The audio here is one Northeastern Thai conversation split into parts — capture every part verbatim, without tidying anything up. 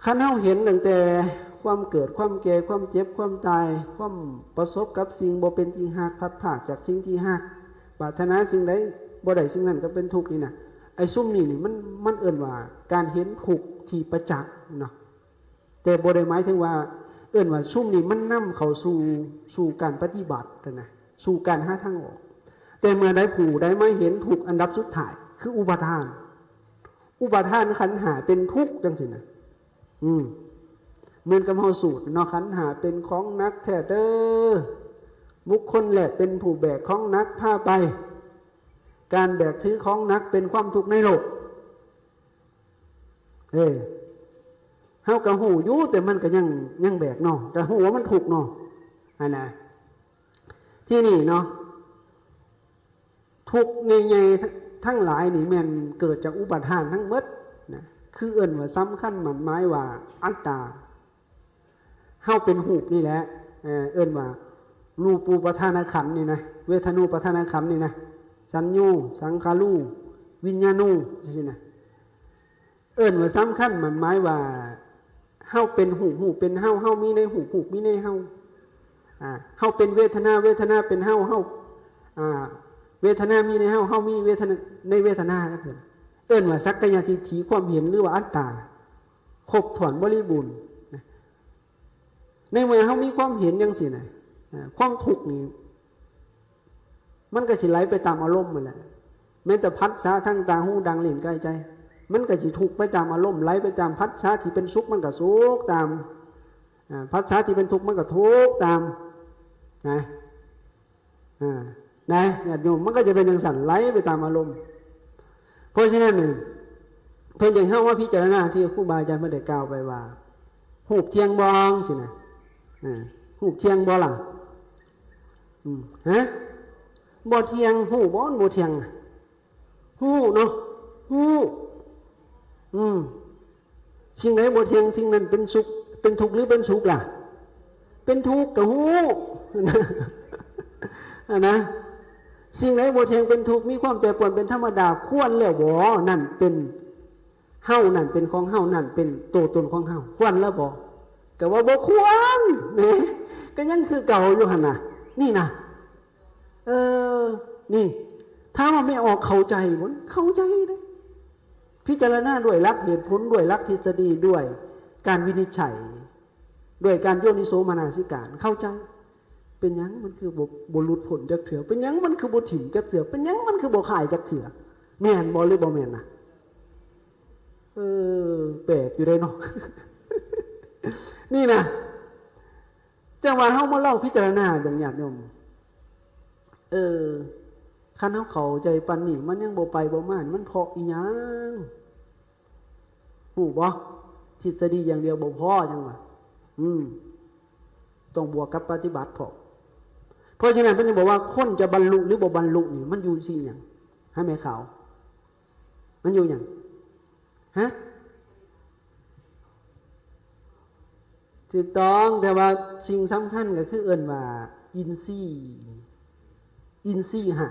คันเฮาเห็นตั้งแต่ความเกิด ความแก่ ความเจ็บ ความตาย ความประสบกับสิ่งบ่เป็นที่ฮัก พลัดพรากจากสิ่งที่ฮัก ปรารถนาสิ่งใดบ่ได้สิ่งนั้นก็เป็นทุกข์นี่นะ ไอ้ซุมนี้นี่มัน มันเอิ้นว่าการเห็นทุกข์ที่ประจักษ์เนาะ แต่บ่ได้หมายถึงว่า เอิ้นว่าซุมนี้มันนำเข้าสู่ สู่การปฏิบัตินะ สู่การหาทางออก แต่เมื่อใดผู้ใดมาเห็นทุกข์อันดับสุดท้าย คืออุปาทาน อุปาทานขันธ์ห้าเป็นทุกข์จังซี่นะ อืม เหมือนกับเฮาสูตรเนาะ ขันธ์ห้าเป็นของหนักแท้เด้อ บุคคลแลเป็นผู้แบกของหนักพาไป การแบกถือของหนักเป็นความทุกข์ในโลก เออ เฮาก็ฮู้อยู่ แต่มันก็ยัง ยังแบกเนาะ ก็ฮู้ว่ามันทุกข์เนาะ หั่นนะ ทีนี้เนาะ ทุกข์ใหญ่ๆ ทั้งหลายนี่แม่นเกิดจากอุปาทานทั้งหมดนะ คือเอิ้นว่าสำคัญหมายหมายว่าอัตตา เฮาเป็นรูปนี่แหละ เอ่อ เอิ้นว่ารูปูปาทานขันธ์นี่นะ เวทนูปาทานขันธ์นี่นะ สัญญู สังขารู วิญญาณู จังซี่นะ เอิ้นว่าสำคัญหมายหมายว่า เฮาเป็นรูป รูปเป็นเฮา เฮามีในรูป รูปมีในเฮา อ่า เฮาเป็นเวทนา เวทนาเป็นเฮา เฮา อ่า เวทนามีในเฮา เฮามีเวทนา ในเวทนาจังซี่นะ เอิ้นว่าสักกายทิฏฐิ ความเห็นหรือว่าอัตตา ครบถ้วนบริบูรณ์นะ ในเมื่อเฮามีความเห็นจังซี่นะ อ่า ความทุกข์นี่ มันก็สิไหลไปตามอารมณ์นั่นแหละ แม้แต่ผัสสะทางตา หู ดัง ลิ้น กาย ใจ มันก็สิทุกข์ไปตามอารมณ์ ไหลไปตามผัสสะที่เป็นสุขมันก็สุขตาม อ่า ผัสสะที่เป็นทุกข์มันก็ทุกข์ตาม นะ อ่า นะ ญาติโยม มันก็จะเป็นจังซั่น ไหลไปตามอารมณ์ เพราะฉะนั้นนี่ เพิ่นอยากให้เฮามาพิจารณาที่ครูบาอาจารย์เพิ่นได้กล่าวไปว่า รูปเที่ยงบ่ จังซี่นะ อ่า รูปเที่ยงบ่ล่ะ อืม ฮะ บ่เที่ยง ฮู้บ่ มันบ่เที่ยงน่ะ ฮู้เนาะ ฮู้ อืม สิ่งใดบ่เที่ยง สิ่งนั้นเป็นสุข เป็นทุกข์หรือเป็นสุขล่ะ เป็นทุกข์ก็ฮู้ อะนะ สิ่งใดบ่เที่ยงเป็นทุกข์ มีความแปรปรวนเป็นธรรมดา ควรแล้วบ่ นั่นเป็นเฮา นั่นเป็นของเฮา นั่นเป็นตัวตนของเฮา ควรแล้วบ่ ก็ว่าบ่ควร แหม ก็ยังคือเก่าอยู่หั่นน่ะ นี่นะ เออ นี่ ถามว่าแม่ออกเข้าใจบ่ เข้าใจเด้ พิจารณาด้วยหลักเหตุผล ด้วยหลักทฤษฎี ด้วยการวินิจฉัย ด้วยการโยนิโสมนสิการ เข้าใจ เป็นหยังมันคือบ่ บ่หลุดพ้นจักเทื่อ เป็นหยังมันคือบ่ถิ่มจักเทื่อ เป็นหยังมันคือบ่คลายจักเทื่อ แม่นบ่หรือบ่แม่นนะ เออ แปลกอยู่เด้เนาะ นี่นะ จังว่าเฮามาลองพิจารณาเบิ่ง ญาติโยม เออ คันเฮาเข้าใจปานนี้ มันยังบ่ไปบ่มา มันเพราะอีหยัง ฮู้บ่ ทฤษฎีอย่างเดียวบ่พอ จังว่า อืม ต้องบวกกับปฏิบัติพร้อม เพราะฉะนั้นเพิ่นจึงบอกว่าคนจะบรรลุหรือบ่บรรลุนี่ มันอยู่ที่หยัง ให้แม่ขาว มันอยู่หยัง ฮะ ถูกต้อง แต่ว่าสิ่งสำคัญก็คือเอิ้นว่า อินทรีย์ อินทรีย์ห้า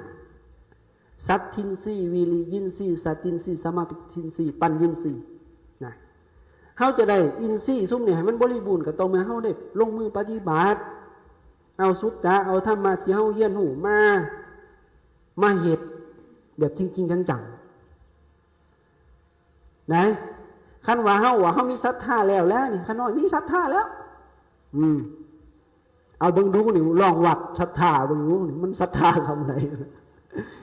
สัตทินทรีย์ วิริยินทรีย์ สตินทรีย์ สมาธินทรีย์ ปัญญินทรีย์ นะ เฮาจะได้อินทรีย์ซุมนี้ให้มันบริบูรณ์ ก็ต่อเมื่อเฮาได้ลงมือปฏิบัติ เอาสัจจะ เอาธรรมะที่เฮาเรียนรู้มา มาเฮ็ดแบบจริงๆ จังๆ ไหน คันว่าเฮาว่าเฮามีศรัทธาแล้ว แล้วนี่ ข้าน้อยมีศรัทธาแล้ว อืม เอาเบิ่งดูนี่ ลองวัดศรัทธาเบิ่งดูนี่ มันศรัทธาส่ำใด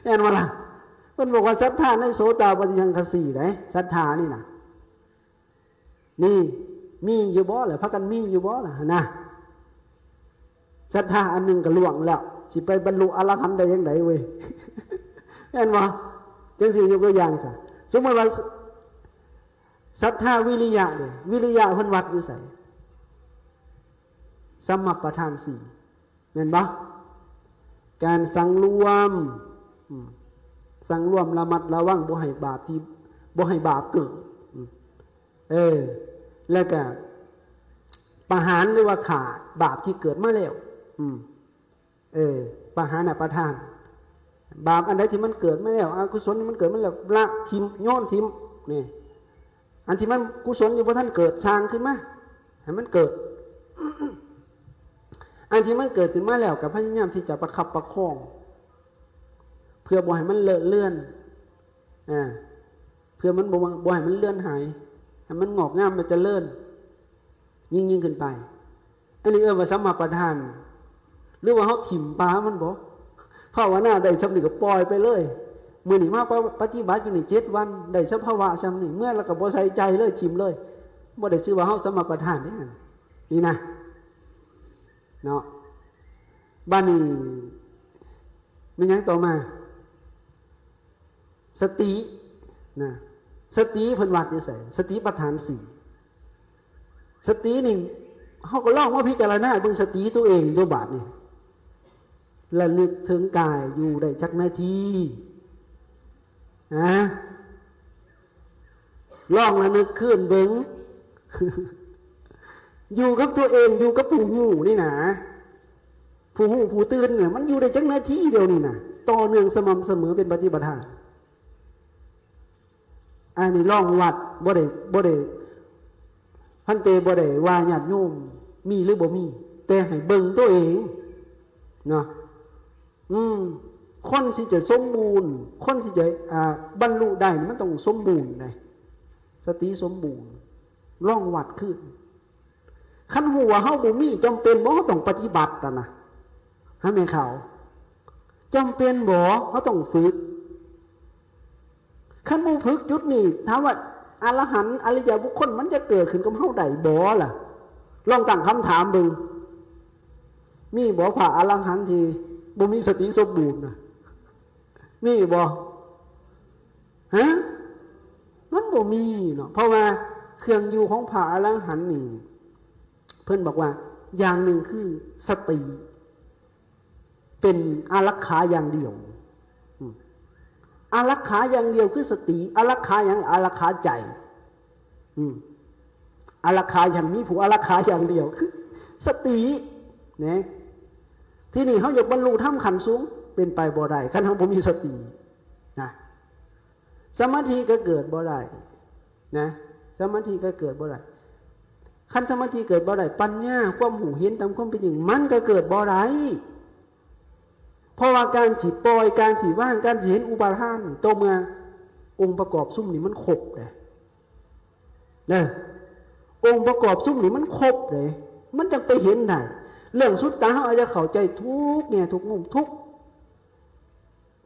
แม่นบ่ล่ะ เพิ่นบอกว่าศรัทธาในโสตาปัตติยังคสี ได๋ ศรัทธานี่น่ะ นี่ มีอยู่บ่ล่ะ พากันมีอยู่บ่ล่ะ หั่นนะ ศรัทธาอันหนึ่งก็ล่วงแล้ว สิไปบรรลุอรหันต์ได้จั่งใดเว้ย แม่นบ่ จั่งซี้ ยกตัวอย่างซะ สมมุติว่า ศรัทธาวิริยะเด้ วิริยะเพิ่นวัดอยู่ไส สัมมาประธานสี่ แม่นบ่ การสังรวม อืม สังรวมระมัดระวัง บ่ให้บาปที่ บ่ให้บาปเกิด อืม เออ แล้วก็ประหารหรือว่าฆ่าบาปที่เกิดมาแล้ว อืม เออ ประหารประทาน บาปอันใดที่มันเกิดมาแล้ว อกุศลที่มันเกิดมาแล้ว ละถิ่ม โยนถิ่ม นี่ อ อันที่มันกุศลยังบ่ทันเกิด สร้างขึ้นมาให้มันเกิด อันที่มันเกิดขึ้นมาแล้วก็พยายามที่จะประคับประคอง เพื่อบ่ให้มันเลอะเลือน อ่า เพื่อมันบ่บ่ให้มันเลือนหาย ให้มันงอกงามและเจริญ ยิ่งๆขึ้นไป อันนี้เอิ้นว่าสัมมาประธาน หรือว่าเฮาถิ่มปามันบ่ ภาวนาได้ส่ำนี้ก็ปล่อยไปเลย มื้อนี้มาปะ- ปฏิบัติอยู่นี่เจ็ดวัน ได้สภาวะส่ำนี้ เมื่อแล้วก็บ่ใส่ใจเลย ถิ่มเลย บ่ได้ชื่อว่าเฮาสัมมาประธานเด้ นี่นะ เนาะ บัดนี้ แม่นหยังต่อมา สติ นะ สติเพิ่นวัดอยู่ไส สติปัฏฐานสี่ สตินี่ เฮาก็ลองมาพิจารณาเบิ่งสติตัวเองตัวบาดนี่ ระลึกถึงกายอยู่ได้จักนาที นะ ลองระลึกคืนเบิ่ง อยู่กับตัวเอง อยู่กับผู้ฮู้นี่นะ ผู้ฮู้ผู้ตื่นเนี่ย มันอยู่ได้จักนาทีเดียวนี่นะ ต่อเนื่องสม่ำเสมอเป็นปฏิปทา อันนี้ลองวัด บ่ได้ บ่ได้ พันเตบ่ได้ว่าญาติโยมมีหรือบ่มี แต่ให้เบิ่งตัวเอง เนาะ อืม คนที่จะสมบูรณ์ คนที่จะ อ่า บรรลุได้นี่มันต้องสมบูรณ์นะ สติสมบูรณ์ ลองวัดคืน คันฮู้ว่าเฮาบ่มี จำเป็นบ่ เฮาต้องปฏิบัติอะนะ หาแม่นเขา จำเป็นบ่ เฮาต้องฝึก คันบ่ฝึกจุดนี้ ถามว่าอรหันต์อริยบุคคลมันจะเกิดขึ้นกับเฮาได้บ่ล่ะ ลองตั้งคำถามเบิ่ง มีบ่พระอรหันต์ที่บ่มีสติสมบูรณ์นะ มีบ่ ฮะ มันบ่มีเนาะ เพราะว่าเครื่องอยู่ของพระอรหันต์นี่ เพิ่นบอกว่าอย่างหนึ่งคือสติ เป็นอารักขาอย่างเดียว อืม อารักขาอย่างเดียวคือสติ อารักขาอย่าง อารักขาใจ อืม อารักขาอย่าง มีผู้อารักขาอย่างเดียวคือสติ นะ ที่นี่เฮาอยากบรรลุธรรมขั้นสูง เป็นไปบ่ได้ คันเฮาบ่มีสติ นะ สมาธิก็เกิดบ่ได้ นะ สมาธิก็เกิดบ่ได้ คันสมาธิเกิดบ่ได้ ปัญญา ความฮู้เห็นตามความเป็นจริง มันก็เกิดบ่ได้ เพราะว่าการสิปล่อย การสิวาง การสิเห็นอุปาทานนี่ ต่อเมื่อองค์ประกอบซุมนี้มันครบเด้ เด้อ องค์ประกอบซุมนี้มันครบเด้ มันจั่งไปเห็นได้ เรื่องสุตตะเฮาอาจจะเข้าใจทุกแง่ทุกมุม ทุก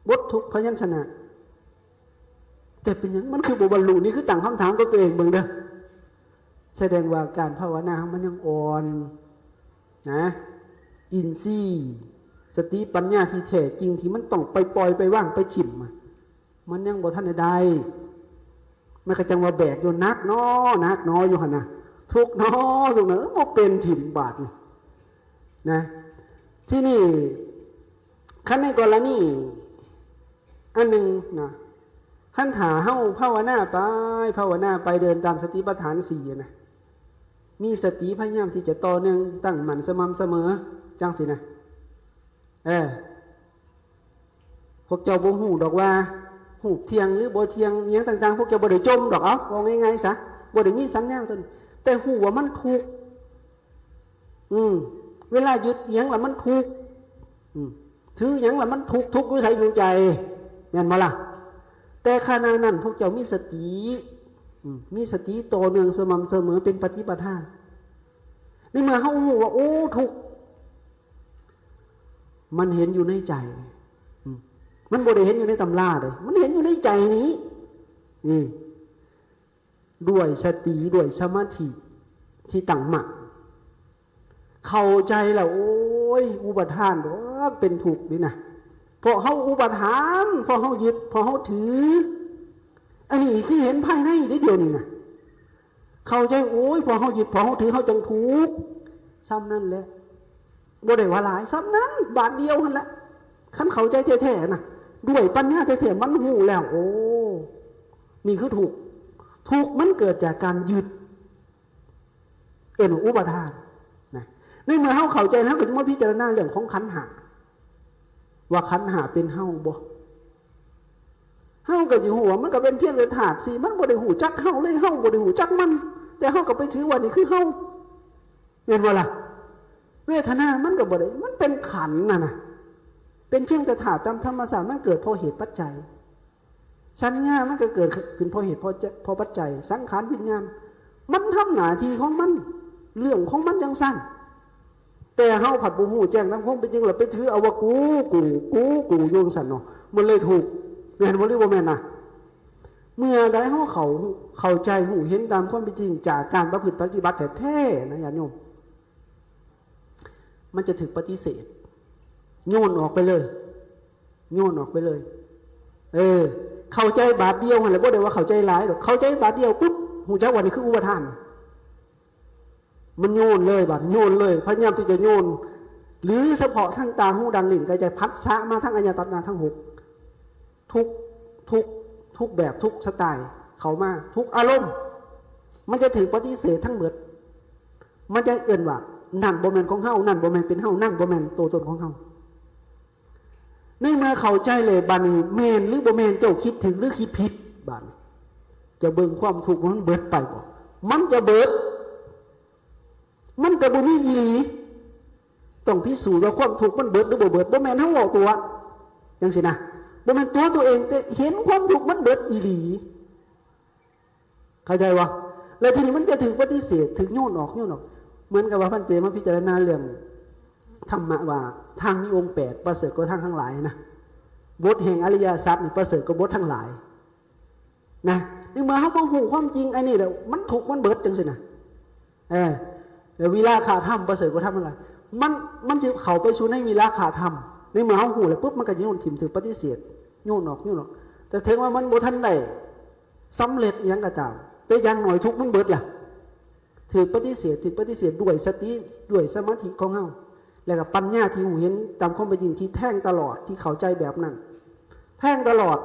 บท ทุกพยัญชนะ แต่เป็นหยัง มันคือบ่บรรลุ นี่คือตั้งคำถามกับตัวเองเบิ่งเด้อ แสดงว่าการภาวนาของมันยังอ่อน นะ อินทรีย์ สติปัญญาที่แท้จริงที่มันต้องไปปล่อย ไปวาง ไปถิ่มอะ มันยังบ่ทันได้ได้ มันก็จั่งว่าแบกอยู่ หนักน้อ หนักน้ออยู่หั่นนะ ทุกข์น้อ ทุกข์น้อ บ่เป็น ถิ่มบาดนี่ นะ ที่นี่ คันในกรณีอันหนึ่งนะ คันถ้าเฮาภาวนาไป ภาวนาไป เดินตามสติปัฏฐานสี่นะ มีสติพยายามที่จะต่อเนื่อง ตั้งมั่น สม่ำเสมอ จั่งซี้นะ เออ พวกเจ้าบ่ฮู้ดอกว่า รูปเที่ยงหรือบ่เที่ยง อิหยังต่างๆ พวกเจ้าบ่ได้จ่มดอก เอ้า เว้าง่ายๆ ซะ บ่ได้มีสัญญาตัวนี้ แต่ฮู้ว่ามันทุกข์ อืม เวลายึดอิหยังแล้วมันทุกข์ อืม ถือหยังแล้วมันทุกข์ ทุกข์อยู่ไส อยู่ใจ แม่นบ่ล่ะ แต่ขณะนั้นพวกเจ้ามีสติ อืม มีสติต่อเนื่องสม่ำเสมอเป็นปฏิปทา ในเมื่อเฮาฮู้ว่า โอ้ ทุกข์ มันเห็นอยู่ในใจ อืม มันบ่ได้เห็นอยู่ในตำราเด้ มันเห็นอยู่ในใจนี้ นี่ ด้วยสติ ด้วยสมาธิที่ตั้งมั่น เข้าใจแล้ว โอ้ย อุปาทานดอกเป็นทุกข์นี่นะ เพราะเฮาอุปาทาน เพราะเฮายึด เพราะเฮาถือ อันนี้คือเห็นภายในเด้ เดี๋ยวนี้นะ เข้าใจ โอ้ย เพราะเฮายึด เพราะเฮาถือ เฮาจั่งทุกข์ ส่ำนั้นแหละ บ่ได้ว่าหลาย ส่ำนั้น บาดเดียวหั่นแหละ คันเข้าใจแท้ๆ นะ ด้วยปัญญาแท้ๆ มันฮู้แล้ว โอ้ นี่คือทุกข์ ทุกข์มันเกิดจากการยึด เอิ้นว่าอุปาทาน นะ ในเมื่อเฮาเข้าใจแล้ว เฮาก็จะมาพิจารณาเรื่องของขันธ์ห้า ว่าขันธ์ห้าเป็นเฮาบ่ เฮาก็สิฮู้ว่ามันก็เป็นเพียงแต่ธาตุสี่ มันบ่ได้ฮู้จักเฮาเลย เฮาบ่ได้ฮู้จักมัน แต่เฮาก็ไปถือว่านี่คือเฮา แม่นบ่ล่ะ? เวทนามันก็บ่ได้ มันเป็นขันธ์น่ะนะ เป็นเพียงแต่ธาตุตามธรรมชาติ มันเกิดเพราะเหตุปัจจัย สัญญามันก็เกิดขึ้นเพราะเหตุเพราะจะ เพราะปัจจัย สังขารวิญญาณ มันทำหน้าที่ของมัน เรื่องของมันจั่งซั้น แต่เฮาผัดบ่ฮู้แจ้งตามความเป็นจริง แล้วไปถือเอาว่ากู กู กู กู อยู่จั่งซั้นเนาะ มันเลยทุกข์ แม่นบ่หรือบ่แม่นนะ? เมื่อใดเฮาเข้า เข้าใจฮู้เห็นตามความเป็นจริง จากการประพฤติปฏิบัติแท้ๆ นะญาติโยม มันจะถืกปฏิเสธ โยนออกไปเลย โยนออกไปเลย เออ เข้าใจบาทเดียวหั่นแหละ บ่ได้ว่าเข้าใจหลายดอก เข้าใจบาทเดียวปุ๊บ ฮู้จักว่านี่คืออุปาทาน มันโยนเลยบาด โยนเลย พยายามที่จะโยน หรือเฉพาะทางตา หู ดัง ลิ้น กาย ใจ ผัสสะมาทางอายตนะทั้งหก ทุก ทุก ทุกแบบ ทุกสไตล์ เข้ามา ทุกอารมณ์ มันจะถืกปฏิเสธทั้งหมด มันจะเอิ้นว่า นั่นบ่แม่นของเฮา นั่นบ่แม่นเป็นเฮา นั่นบ่แม่นตัวตนของเฮา ในเมื่อเข้าใจแล้ว บาดนี้แม่นหรือบ่แม่น เจ้าคิดถืกหรือคิดผิด บาดนี้ จะเบิ่งความทุกข์มันเบิดไปบ่ มันจะเบิด มันก็บ่มีอีหลี ต้องพิสูจน์ว่าความทุกข์มันเบิดหรือบ่เบิด บ่แม่นเฮาเว้าตัว จั่งซี้นะ บ่แม่นตัวตัวเอง แต่เห็นความทุกข์มันเบิดอีหลี เข้าใจบ่? แล้วทีนี้มันจะถืกปฏิเสธ ถืกโยนออก โยนออก เหมือนกับว่าพันเตมาพิจารณาเรื่องธรรมะว่า ทางมีองค์แปด ประเสริฐกว่าทางทั้งหลายนะ บทแห่งอริยสัจนี่ประเสริฐกว่าบททั้งหลาย นะ ในเมื่อเฮาบ่ฮู้ความจริงอันนี้แล้ว มันทุกข์มันเบิดจั่งซี้นะ เออ แล้ววิราคะธรรมประเสริฐกว่าธรรมทั้งหลาย มัน มันจะเข้าไปสู่ในวิราคะธรรม ในเมื่อเฮาฮู้แล้วปุ๊บ มันก็โยนถิ่ม ถืกปฏิเสธ โยนออก โยนออก แต่ถึงว่ามันบ่ทันได้สำเร็จอิหยังก็ตาม แต่อย่างน้อยทุกข์มันเบิดล่ะ ถืกปฏิเสธ ถืกปฏิเสธด้วยสติ ด้วยสมาธิของเฮา แล้วก็ปัญญาที่ฮู้เห็นตามความเป็นจริง ที่แทงตลอด ที่เข้าใจแบบนั้น แทงตลอด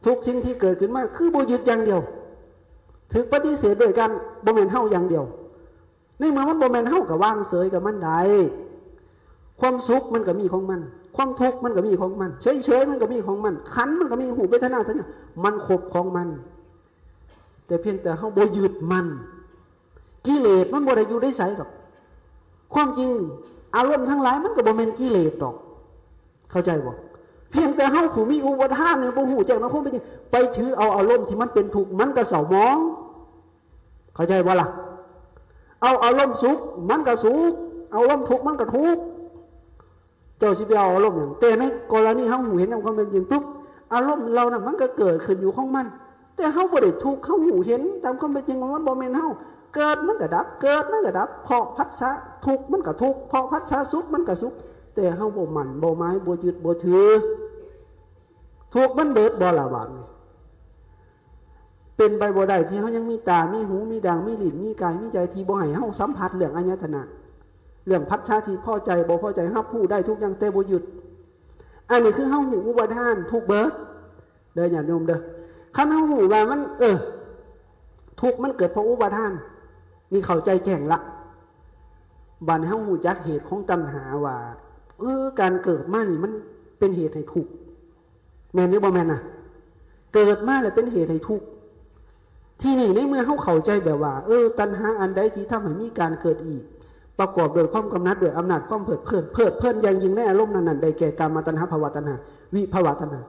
ทุกสิ่งที่เกิดขึ้นมา คือบ่ยึดอย่างเดียว ถืกปฏิเสธด้วยการบ่แม่นเฮาอย่างเดียว ในเมื่อมันบ่แม่นเฮา ก็วางเฉยกับมันได้ ความสุขมันก็มีของมัน ความทุกข์มันก็มีของมัน เฉยๆมันก็มีของมัน ขันธ์มันก็มี รูป เวทนา สัญญา มันครบของมัน แต่เพียงแต่เฮาบ่ยึดมัน กิเลสมันบ่ได้อยู่ในไสดอก ความจริงอารมณ์ทั้งหลายมันก็บ่แม่นกิเลสดอก เข้าใจบ่? เพียงแต่เฮาผู้มีอุปาทานเนี่ย บ่ฮู้แจ้งตามความเป็นจริง ไปถือเอาอารมณ์ที่มันเป็นทุกข์ มันก็เศร้าหมอง เข้าใจบ่ล่ะ? เอาอารมณ์สุข มันก็สุข เอาอารมณ์ทุกข์ มันก็ทุกข์ เจ้าสิไปเอาอารมณ์หยัง? แต่ในกรณีเฮาฮู้เห็นตามความเป็นจริงปุ๊บ อารมณ์เหล่านั้นมันก็เกิดขึ้นอยู่ของมัน แต่เฮาบ่ได้ทุกข์ เฮาฮู้เห็นตามความเป็นจริงว่ามันบ่แม่นเฮา เกิดมันก็ดับ เกิดมันก็ดับ เพราะผัสสะทุกข์มันก็ทุกข์ เพราะผัสสะสุขมันก็สุข แต่เฮาบ่หมั่น บ่หมาย บ่ยึด บ่ถือ ทุกข์มันเบิดบ่ล่ะบาดนี้? เป็นไปบ่ได้ที่เฮายังมีตา มีหู มีดัง มีลิ้น มีกาย มีใจ ที่บ่ให้เฮาสัมผัสเรื่องอายตนะ เรื่องผัสสะที่พอใจ บ่พอใจ รับรู้ได้ทุกอย่าง แต่บ่ยึด อันนี้คือเฮาฮู้อุปาทาน ทุกข์เบิด เด้อญาติโยมเด้อ คันเฮาฮู้ว่ามัน เออ ทุกข์มันเกิดเพราะอุปาทาน นี่เข้าใจแจ้งละ บัดนี้เฮาฮู้จักเหตุของตัณหาว่า เออ การเกิดมานี่มันเป็นเหตุให้ทุกข์ แม่นหรือบ่แม่นน่ะ? เกิดมาแล้วเป็นเหตุให้ทุกข์ ทีนี้ในเมื่อเฮาเข้าใจแบบว่า เออ ตัณหาอันใดที่ทำให้มีการเกิดอีก ประกอบด้วยความกำหนัด ด้วยอำนาจความเพลิดเพลิน เพลิดเพลินอย่างยิ่งในอารมณ์นั้นๆ ได้แก่กามตัณหา ภวตัณหา วิภวตัณหา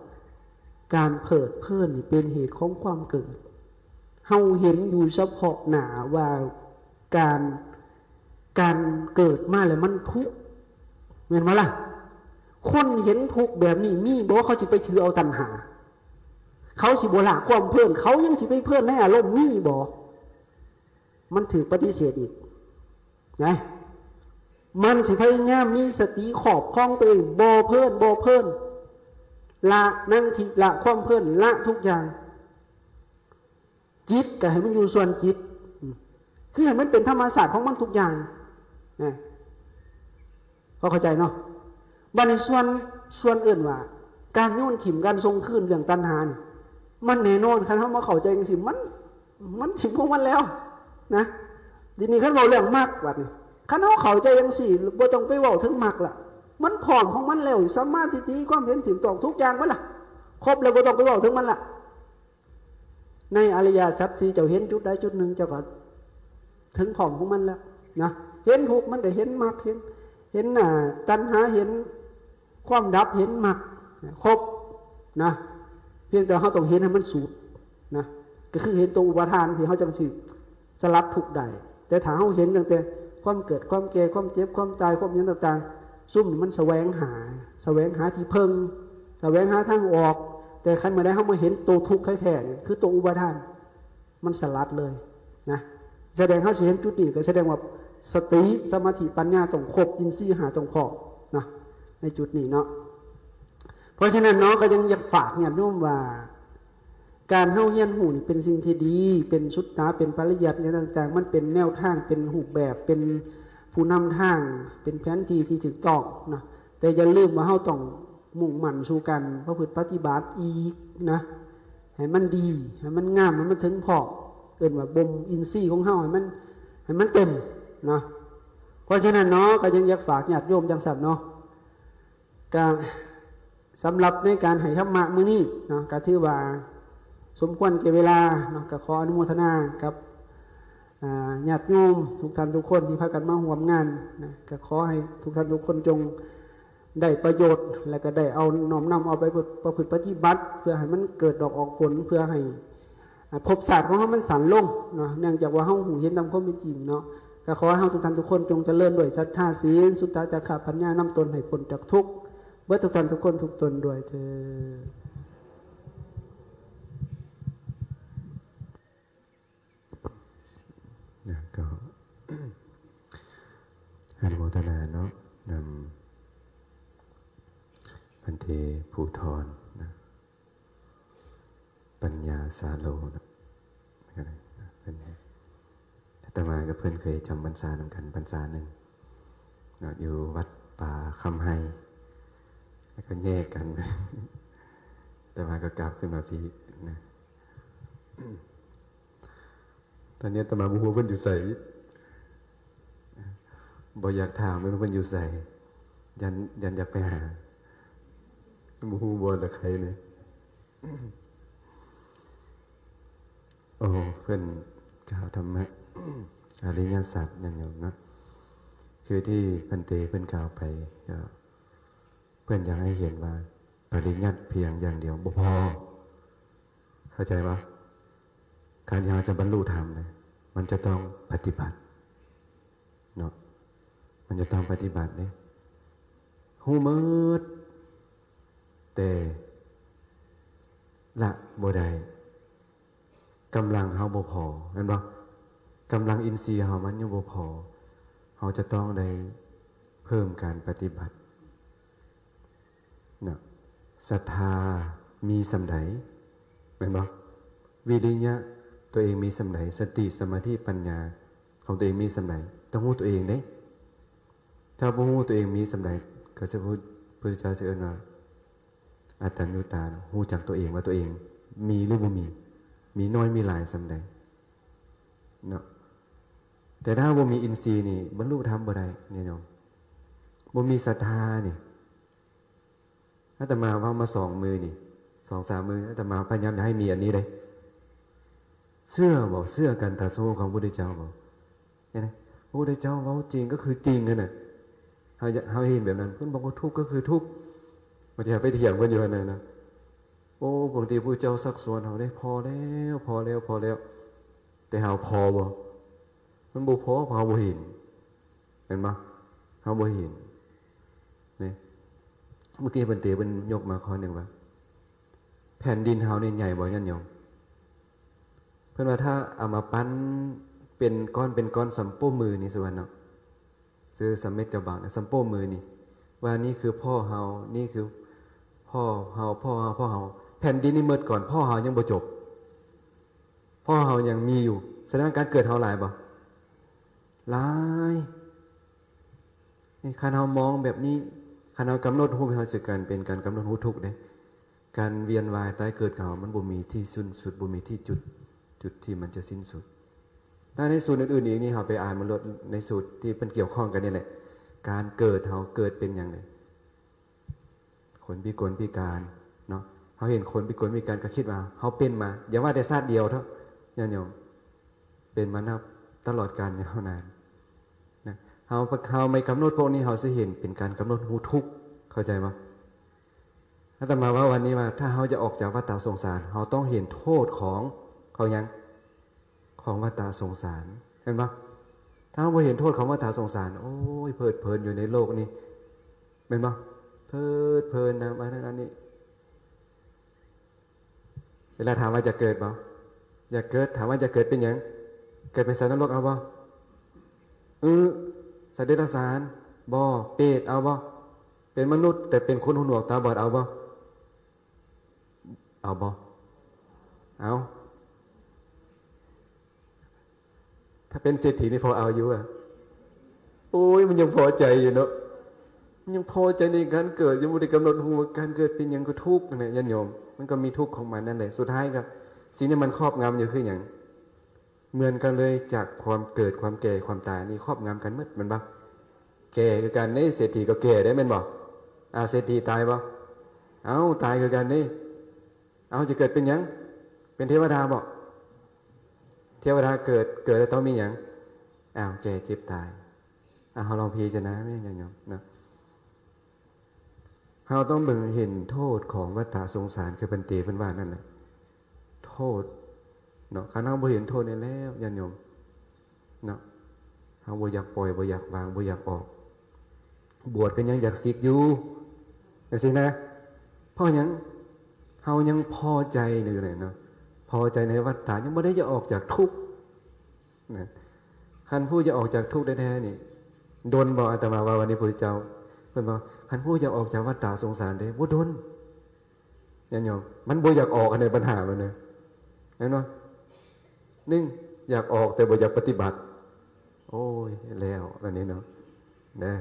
การเพลิดเพลินนี่เป็นเหตุของความเกิด เฮาเห็นอยู่เฉพาะหน้าว่าการ การเกิดมาแล้วมันทุกข์ แม่นบ่ล่ะ? คนเห็นทุกข์แบบนี้มีบ่? เขาสิไปถือเอาตัณหา เขาสิบ่ละความเพลิน เขายังสิไปเพลินในอารมณ์ มีบ่? มันถืกปฏิเสธอีก นะ มันสิพยายามมีสติครอบครองตัวเอง บ่เพลิน บ่เพลิน ละนัตถิ ละความเพลิน ละทุกอย่าง จิตก็ให้มันอยู่ส่วนจิต อืม คือให้มันเป็นธรรมชาติของมันทุกอย่าง นะ พอเข้าใจเนาะ? บัดนี้ส่วน ส่วนเอิ้นว่า การโยนถิ่ม การส่งคืน เรื่องตัณหานี่ มันแน่นอน คันเฮามาเข้าใจจั่งซี้ มัน มันถิ่มของมันแล้ว นะ ทีนี้คันเว้าเรื่องมรรคบัดนี้ คันเฮาเข้าใจจั่งซี้ บ่ต้องไปเว้าถึงมรรคละ มันพร้อมของมันแล้ว สัมมาทิฏฐิ ความเห็นถูกต้องทุกอย่างมันล่ะ ครบแล้ว บ่ต้องไปเว้าถึงมันละ ในอริยสัจสี่ เจ้าเห็นจุดใดจุดหนึ่ง เจ้าก็ถึงพร้อมของมันแล้วนะ เห็นทุกข์มันก็เห็นมรรค เห็น เห็น อ่า ตัณหา เห็นความดับ เห็นมรรค ครบนะ เพียงแต่เฮาต้องเห็นให้มันสุดนะ ก็คือเห็นตัวอุปาทาน ที่เฮาจั่งสิสลัดทุกข์ได้ แต่ถ้าเฮาเห็นตั้งแต่ความเกิด ความแก่ ความเจ็บ ความตาย ความหยังต่างๆ ซุมนี่มันแสวงหา แสวงหาที่เพิ่ง แสวงหาทางออก แต่คันเมื่อใดเฮามาเห็นตัวทุกข์แท้ๆนี่ คือตัวอุปาทาน มันสลัดเลยนะ แสดงเฮาสิเห็นจุดนี้ ก็แสดงว่าสติ สมาธิ ปัญญาต้องครบ อินทรีย์ห้าต้องพร้อมนะ ในจุดนี้เนาะ เพราะฉะนั้นเนาะ ก็ยังอยากฝากญาติโยมว่า การเฮาเรียนรู้นี่เป็นสิ่งที่ดี เป็นสุตตะ เป็นปริยัติ หยังต่างๆ มันเป็นแนวทาง เป็นรูปแบบ เป็นผู้นำทาง เป็นแผนที่ที่ถูกต้องนะ แต่อย่าลืมว่าเฮาต้องมุ่งมั่นสู่การประพฤติปฏิบัติอีกนะ ให้มันดี ให้มันงาม ให้มันถึงพร้อม เอิ้นว่าบ่มอินทรีย์ของเฮาให้มัน ให้มันเต็มนะ เพราะฉะนั้นเนาะ ก็ยังอยากฝากญาติโยมจั่งซั้นเนาะ ก็สำหรับในการให้ธรรมะมื้อนี้เนาะ ก็ถือว่าสมควรแก่เวลาเนาะ ก็ขออนุโมทนากับ อ่า ญาติโยมทุกท่านทุกคนที่พากันมาร่วมงานนะ ก็ขอให้ทุกท่านทุกคนจงได้ประโยชน์ และก็ได้เอาน้อมนำเอาไปประพฤติปฏิบัติ เพื่อให้มันเกิดดอกออกผล เพื่อให้ อ่า ภพชาติของเฮามันสั้นลงเนาะ เนื่องจากว่าเฮาฮู้เห็นตามความเป็นจริงเนาะ ก็ขอให้เฮาทุกท่านทุกคนจงเจริญด้วยศรัทธา ศีล สุตตะ จาคะ ปัญญา นำตนให้พ้นจากทุกข์ เบิดทุกท่านทุกคนทุกตนด้วยเทอญ นะ ก็ อนุโมทนาเนาะ นำ พันเต ภูธร นะ ปัญญาสาโล นะ ก็ได้นะ เพิ่น อาตมากับเพิ่นเคยจำพรรษานำกันพรรษาหนึ่งเนาะ อยู่วัดป่าคำไฮ แล้วก็แยกกัน อาตมาก็กลับขึ้นมาพี้นะ ตอนนี้อาตมาบ่ฮู้เพิ่นอยู่ไส บ่อยากถามเพิ่นว่าเพิ่นอยู่ไส ย่าน ย่านอยากไปหา บ่ฮู้บ่อนละใครเนี่ย โอ้ เพิ่นกล่าวธรรมะ อริยสัจนั่นโยมเนาะ คือที่พันเตเพิ่นกล่าวไป ก็เพิ่นอยากให้เห็นว่าปริยัติเพียงอย่างเดียวบ่พอ เข้าใจปะ การที่เราจะบรรลุธรรมเนี่ย มันจะต้องปฏิบัติเนาะ มันจะต้องปฏิบัติเนี่ย ฮู้หมด แต่ละบ่ได้ กำลังเฮาบ่พอ แม่นบ่ กำลังอินทรีย์เฮามันยังบ่พอ เฮาจะต้องได้เพิ่มการปฏิบัติ นะ ศรัทธามีส่ำใด แม่นบ่ วิริยะตัวเองมีส่ำใด สติ สมาธิ ปัญญาของตัวเองมีส่ำใด ต้องฮู้ตัวเองเด้ ถ้าบ่ฮู้ตัวเองมีส่ำใด ก็จะพูด พุทธเจ้าสิเอิ้นว่า อัตตัญญูตา ฮู้จักตัวเองว่าตัวเองมีหรือบ่มี มีน้อยมีหลายส่ำใด เนาะ แต่ถ้าบ่มีอินทรีย์นี่บรรลุธรรมบ่ได้แน่นอน บ่มีศรัทธานี่ อาตมาเว้ามาสองมื้อนี่ สองสามมื้อ อาตมาพยายามอยากให้มีอันนี้เลย เชื่อบ่ เชื่อการตรัสรู้ของพระพุทธเจ้าบ่ เห็นไหม พระพุทธเจ้าเว้าจริงก็คือจริงนั่นน่ะ เฮาอยาก เฮาเห็นแบบนั้น เพิ่นบอกว่าทุกข์ก็คือทุกข์ บางทีเฮาไปเถียงเพิ่นอยู่หั่นน่ะนะ โอ้ บางทีพระพุทธเจ้าชักชวนเฮาเด้ พอแล้ว พอแล้ว พอแล้ว แต่เฮาพอบ่ มันบ่พอ เพราะเฮาบ่เห็น แม่นบ่ เฮาบ่เห็น นี่ เมื่อกี้เพิ่นเตเพิ่นยกมาข้อหนึ่งว่า แผ่นดินเฮานี่ใหญ่บ่ญาติโยม เพิ่นว่าถ้าเอามาปั้นเป็นก้อนเป็นก้อนส่ำโป้มือนี่ สวรรค์เนาะ ซื้อสำเร็จเจ้าบ่าวนะ ส่ำโป้มือนี่ ว่านี่คือพ่อเฮา นี่คือพ่อเฮา พ่อเฮา พ่อเฮา แผ่นดินนี่หมดก่อน พ่อเฮายังบ่จบ พ่อเฮายังมีอยู่ แสดงว่าการเกิดเฮาหลายบ่ หลาย นี่คันเฮามองแบบนี้ คันเฮากำหนดฮู้ เฮาสิกลายเป็นการกำหนดฮู้ทุกข์เด้ การเวียนว่ายตายเกิดของเฮามันบ่มีที่สิ้นสุด บ่มีที่จุด จุดที่มันจะสิ้นสุด ถ้าในสูตรอื่นๆอีกนี่ เฮาไปอ่านมันโลด ในสูตรที่เพิ่นเกี่ยวข้องกันนี่แหละ การเกิดเฮาเกิดเป็นหยังได คนพิกลพิการเนาะ เฮาเห็นคนพิกลพิการก็คิดว่าเฮาเป็นมา อย่าว่าแต่ชาติเดียวเถาะ ญาติโยม เป็นมานับตลอดกาลยาวนานนะ เฮา เฮาไม่กำหนดพวกนี้ เฮาสิเห็นเป็นการกำหนดฮู้ทุกข์ เข้าใจบ่? อาตมาว่าวันนี้ว่า ถ้าเฮาจะออกจากวัฏฏะสงสาร เฮาต้องเห็นโทษของ ของหยัง? ของวัฏฏะสงสาร แม่นบ่? ถ้าเฮาบ่เห็นโทษของวัฏฏะสงสาร โอ้ย เพลิดเพลินอยู่ในโลกนี้ แม่นบ่? เพลิดเพลินนะ อันนั้นอันนี้ เวลาถามว่าอยากเกิดบ่? อยากเกิด ถามว่าอยากเกิดเป็นหยัง? เกิดเป็นสัตว์นรกเอาบ่? เออ สัตว์เดรัจฉานบ่? เปรตเอาบ่? เป็นมนุษย์แต่เป็นคนหูหนวกตาบอดเอาบ่? เอาบ่? เอา ถ้าเป็นเศรษฐีนี่พอเอาอยู่อะ โอ้ย มันยังพอใจอยู่เนาะ มันยังพอใจในการเกิด ยังบ่ได้กำหนดฮู้ว่าการเกิดเป็นหยังก็ทุกข์นั่นแหละญาติโยม มันก็มีทุกข์ของมันนั่นแหละ สุดท้ายก็ สิ่งที่มันครอบงำอยู่คือหยัง? เหมือนกันเลย จากความเกิด ความแก่ ความตาย นี่ครอบงำกันหมด แม่นบ่? แก่คือกันเด้ เศรษฐีก็แก่เด้ แม่นบ่? อ้าว เศรษฐีตายบ่? เอ้า ตายคือกันเด้ เอ้า จะเกิดเป็นหยัง? เป็นเทวดาบ่? เทวดาเกิด เกิดแล้วต้องมีหยัง? อ้าว แก่ เจ็บ ตาย อ้าว เฮาลองพิจารณาแม่นญาติโยมเนาะ เฮาต้องเบิ่งเห็นโทษของวัฏฏะสงสาร คือพระเถรเพิ่นว่านั่นน่ะ โทษเนาะ คันเฮาบ่เห็นโทษนี่แล้วญาติโยมเนาะ เฮาบ่อยากปล่อย บ่อยากวาง บ่อยากออก บวชก็ยังอยากสึกอยู่ จังซี้นะ เพราะหยัง? เฮายังพอใจอยู่เลยเนาะ พอใจในวัฏฏะ ยังบ่ได้จะออกจากทุกข์นะ คันผู้จะออกจากทุกข์แท้ๆนี่ ดนบ่? อาตมาว่าวันนี้พระพุทธเจ้า เพิ่นบอก คันผู้จะออกจากวัฏฏะสงสารได้ บ่ดน ญาติโยม มันบ่อยากออก อันนี้ปัญหามันนะ เห็นบ่? หนึ่ง อยากออกแต่บ่อยากปฏิบัติ โอ้ย แล้วอันนี้เนาะ นะ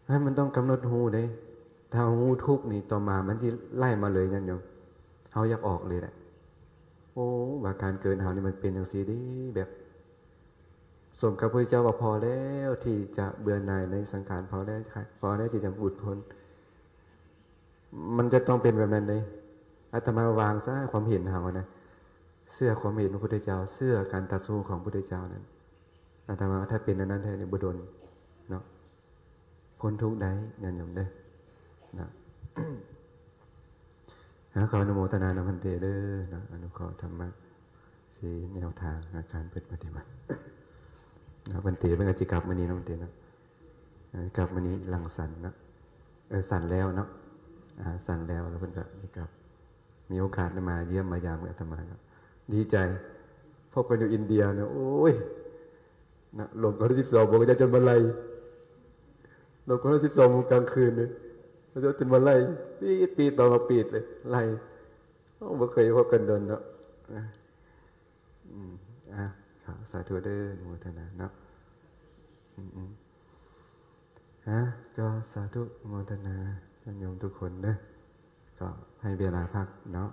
ให้มันต้องกำหนดฮู้เด้ ถ้าฮู้ทุกข์นี่ ต่อมามันสิไล่มาเลยญาติโยม เฮาอยากออกเลยแหละ โอ้ ว่าการเกิดเฮานี่มันเป็นจังซี่เด้ แบบ สมกับพระพุทธเจ้าว่าพอแล้วที่จะเบื่อหน่ายในสังขาร พอแล้ว พอแล้วที่จะหลุดพ้น มันจะต้องเป็นแบบนั้นเด้ อาตมาวางซะความเห็นเฮานะ เชื่อความเห็นของพระพุทธเจ้า เชื่อการตรัสรู้ของพระพุทธเจ้านั้น อาตมาว่าถ้าเป็นอันนั้นแท้นี่บ่ดนเนาะ พ้นทุกข์ได้ญาติโยมเด้อ นะ ฮะ ขออนุโมทนานำพันเตเด้อเนาะ อนุเคราะห์ธรรมะ สี่แนวทางในการปฏิบัติ นะ พันเตเพิ่นก็สิกลับมื้อนี้เนาะ พันเตเนาะ เอ่อกลับมื้อนี้หลังฉันเนาะ เออ ฉันแล้วเนาะ อาหารฉันแล้ว แล้วเพิ่นก็สิกลับ มีโอกาสได้มาเยี่ยมมายามอาตมาเนาะ ดีใจ พบกันอยู่อินเดียเนาะ โอ้ย นะ หลงคนที่สิบสอง ผมก็จะจนมาลัย หลงคนที่สิบสอง โมงกลางคืนเลย แล้วจนมาลัย ปี๊ดปี๊ด ตอนมาปี๊ดเลย ไล่ โอ้ บ่เคยพบกันโดนเนาะ อ่ะ อืม อ่ะ ครับ สาธุเด้อ อนุโมทนาเนาะ อืม อืม ฮะ ก็สาธุอนุโมทนาญาติโยมทุกคนเด้อ ก็ให้เวลาพักเนาะ